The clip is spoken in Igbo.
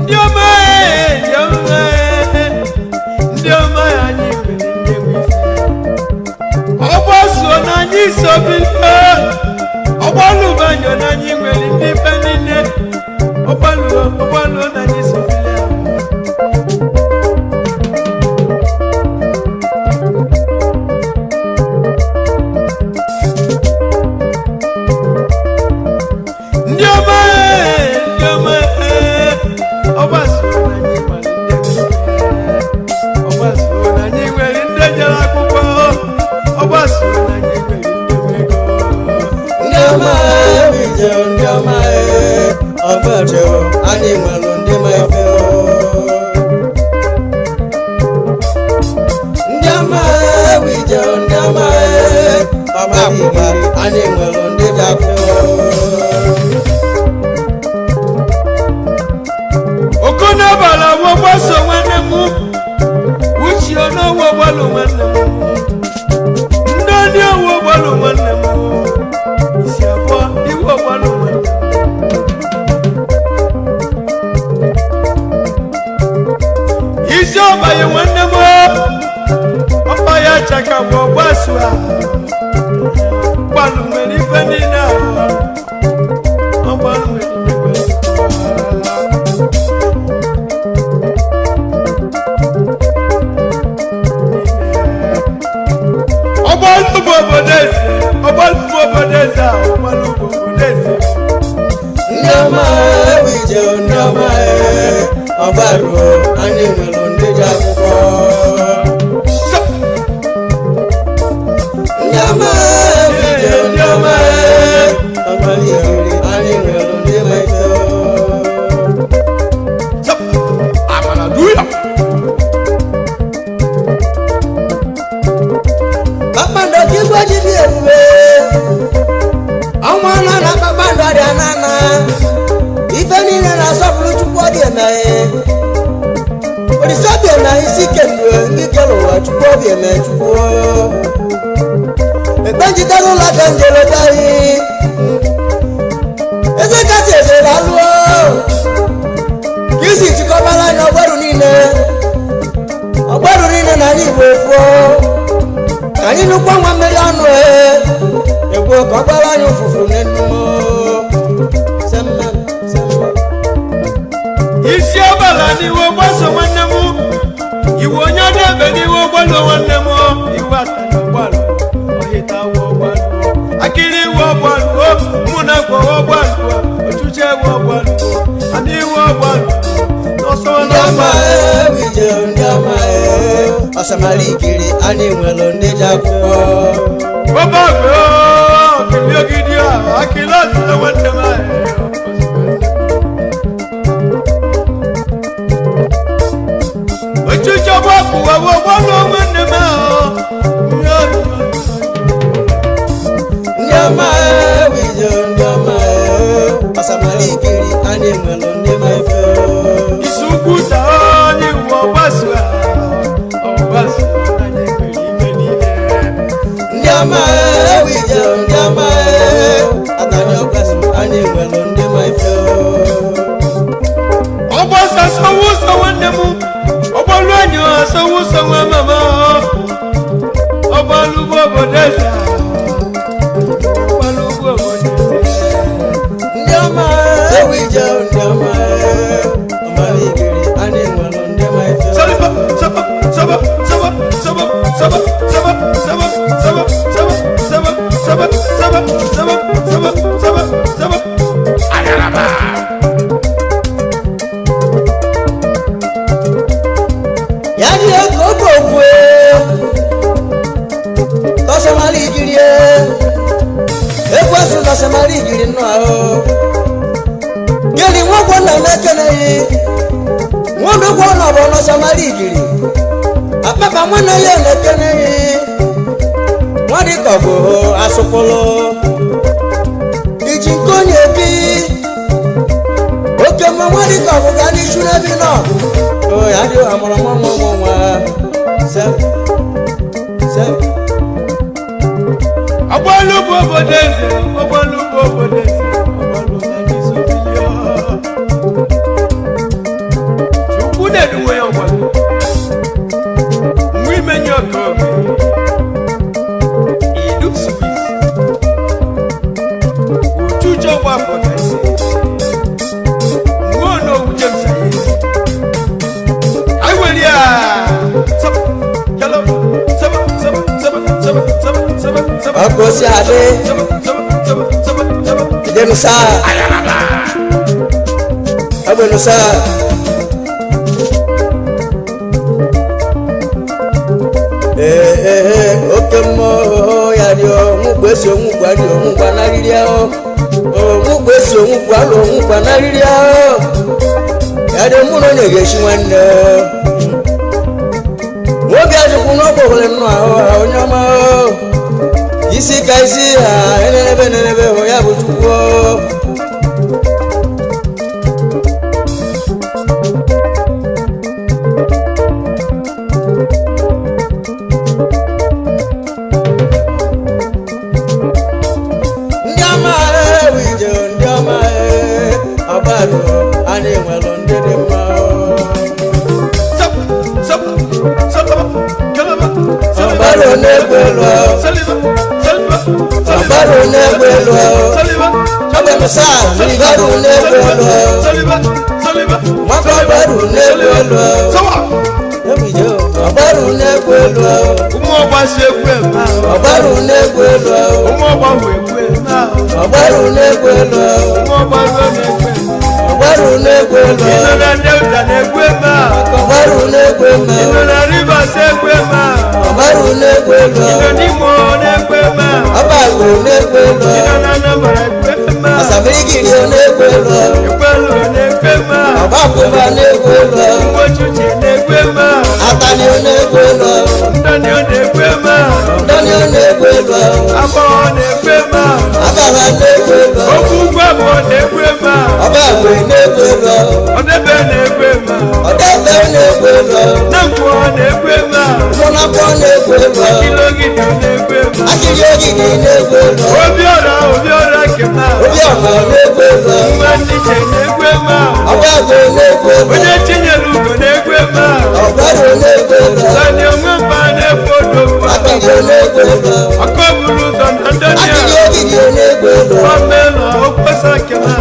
Ndị ọma ee, ndị ọma ee, ndị ọma anyị nwere ndị nwe ife. Ọgbaso na anyị so bilie, ọgbalụbanyo na anyị nwere ndị ife niile. Ọgbalụ ọgbalụ na anyị so bilie. Ndị ọma ee, ndị ọma ee, ọgbaso na anyị nwere ndị nwe ife. Ọgbaso na anyị nwere ndị jere akwụkwọ. Ọgbaso na anyị nwere ndị nwe ego. Ndị ọma ewije, ndị ọma ọgbaru, anyị nwere ndị ma ife. Ndị ọma ewije, ndị ọma ọgbaru, anyị nwere ndị ji akwụkwọ. Okonabala wo gbaso nwanne m, uche onowo gbalụ nwanne m, ndị oni owo gbalụ nwanne m, isi abụọ iwe gbalụ nwanne m, isi ọbanye nwanne m, ọkpa ya chaka bụ ọgbaso a gbalụ nwere ife niile ahụ, ọgbalụ nwere ife niile. Ọgbalụ bụ obodo eze, ọgbalụ bụ obodo eze a, ọgbalụ bụ obodo eze. Ndị ọma ewije, ndị ọma ọgbaru, anyị nwere ndị ji akwụkwọ. Sọ- Ndị ọma ewije, ndị ọma ọgbaru, anyị nwere ndị ma ife. Sọ- amara duya. Kpakpando ka igwe ji dị ebube, ọnwa nọ na kpakpando dị anana, ife niile na-asọpụrụ Chukwu. Ọ dị emeghe Olise obi eme isi kemgbe ndị kere ụwa. Chukwu obi eme, Chukwu ekpe njidere ụlọ ka njeletaghị eze kasị eze alụọ ka isi chịkọbara anya ọgbaru niile, ọgbaru niile na anyị Igbo efuo. Ka anyị nụkwa nwa mmiri ọnụ egwu ka ọ gbara anyị ụfụfụ n'enu. Semma, semma. Isi ọbala n'iwe gbaso nwanne m, iwe onye ọdebe n'iwe gbalụ nwanne m, iwe atana gbalụ, ọhịta wụ gbalụ, akịrị iwe gbalụ, mụ na gwawa gbalụ, ọchụcha iwe gbalụ, ana iwe gbalụ, n'ọsọ Ndị ọma n'ọma. ewije, ndị ọma ọsamara ikiri, anyị nwere ndị ji akwụkwọ. Bàbá mi ó kìlí ògidì à, àkìlọ́ ọ̀sán nwanne m ahụ. Ochucho bọ́ọ̀kù wọ̀wọ̀ bọ́ọ̀lù nwanne m ahụ. Ndị ọma ewije, ndị ọma ọsamara ikiri, anyị nwere ndị ma ife. Isi ukwu taa anyị wụ ọgbaso a, ọgbaso anyị nwere ife niile. Ndị ọma ewije, ndị ọma atani ọgbaso, anyị nwere ndị ma ife. Ọgbasa asọwụ ụsọ nwanne m, ọgbalụ anyị asọwụ ụsọ nwa mama. Ọgbalụ bụ obodo eze, ọgbalụ bụ obodo eze. Ndị ọma ewije, ndị ọma ọmara ikiri, anyị nwere ndị ma ife. Sọlịba, sọbọ, sọbọ, sọbọ, sọbọ, sọbọ, sọbọ, sọbọ, sọbọ, sọbọ, sọbọ, sọbọ, sọbọ, sọbọ, sọbọ, sọbọ, sọbọ. Ayaraba. Ya ji ego oge ogwe tọsọmara ikiri ekwesu tọsọmara ikiri nnụ ahụ gịnị nwogwo nna m ekeneghị nwodogwo na ọbụ nọsọmara ikiri akpapa nwanne ya na-ekeneghị nwadịka ọ bụ asụkwụlụ. Ọgbalụ bụ obodo eze, ọgbalụ bụ obodo eze, ọgbalụ na ndị sobilia. Chukwu na-eduwe ya ọgbalụ. Nwa imenye ọka obi. Idu Swiss. Uchucho gbapụ ka isi. Nwa onowu James Aye. Anyị were ya. Sọp, yalo, sọp, sọp, sọp, sọp, sọp, sọp, sọp. Ọkụ si adị. Sọp, sọp, sọp, sọp, sọp. Ìdẹnu sáà. Ọgbẹnu sáà. Ee ee oke mmụọ ya dị onwugwu esi onwugwu adị onwugwu anarịrị ahụ. Onwugwu esi onwugwu alụ onwugwu anarịrị ahụ. Ya dị mụ na onye ga-esi nwanne. Nwoke ajụkwụ n'ọgbọ nwere nnụ ahụ ha onye ọma ahụ. Isi ka isi ha enenebe enenebe hụ ya bụ chukwu o. Ndị ọma ewu ije ndị ọma ee, ọgbaru anyị nwere ndị dị mma o. Sọp, sọp, sọp, kalaba, sọlịba, Ọgbaru na-egbu elu o. sọlịba, sọlịba, sọlịba, Ọgbaru na-egbu elu o. sọlịba, Ọgbaru saa, ọgbaru na-egbu elu o. sọlịba, sọlịba, Nwaka ọgbaru na-egbu elu o. sọwa. Ewu ije o. Ọgbaru na-egbu elu o. Ụmụ ọgba si egwu eme ahụ. Ọgbaru na-egbu elu o. Ụmụ ọgba hụ egwu eme ahụ. Ọgbaru na-egbu elu o. Ụmụ ọgba ruo na-egwu eme. Ọgbaru na-egbu elu Ị o. nọ na Delta na-egwu eme ahụ. Ọgbaru na-egbu elu Ị o. nọ na Rivers egwu eme ahụ. Ọgbaru na-egbu elu Ị o. nọ n'Imo na-egwu eme ahụ. Ọbàgò na-egbu elu Ị o. nọ na Anambra egwu eme ahụ. Asamigiri na-egbu elu o. Ekwelu na-egwu eme ahụ. Ọgbakụba na-egbu elu o. Mgbochuche na-egwu eme ahụ. Atani na-egbu elu o. Ndani ọ na-egwu eme ahụ. Ndọni na-egbu elu o. Agbọghọ na-egwu eme ahụ. Abala na-egbu elu o. Okwu ugwu abụọ na-egwu eme ahụ. Ọbàgò na-egbu elu o. Ọdebe na-egwu eme ahụ. Ọdẹbẹ na-egbu elu o. Nnamkwu ọ na-egwu eme ahụ. Mụnakpọ na-egbu elu o. Akilogidi ọ na-egwu eme ahụ. Akịrị ogidi na-egbu elu o. Obiọra Obiọra kema ahụ. Obiọma na-egbu elu o. Nwa Nniche na-egwu eme ahụ. Ọbàgò na-egbu elu o. Onye Chinyere Ugo na-egwu eme ahụ. Ọgbaru na-egbu elu o. Sani Onwemba na-efu odogwu. Akịrị na-egbu elu o. Ọkọ buru ụzọ na Akịrị Ndonia. ogidi na-egbu elu o. Gọọmenti Okposa kema.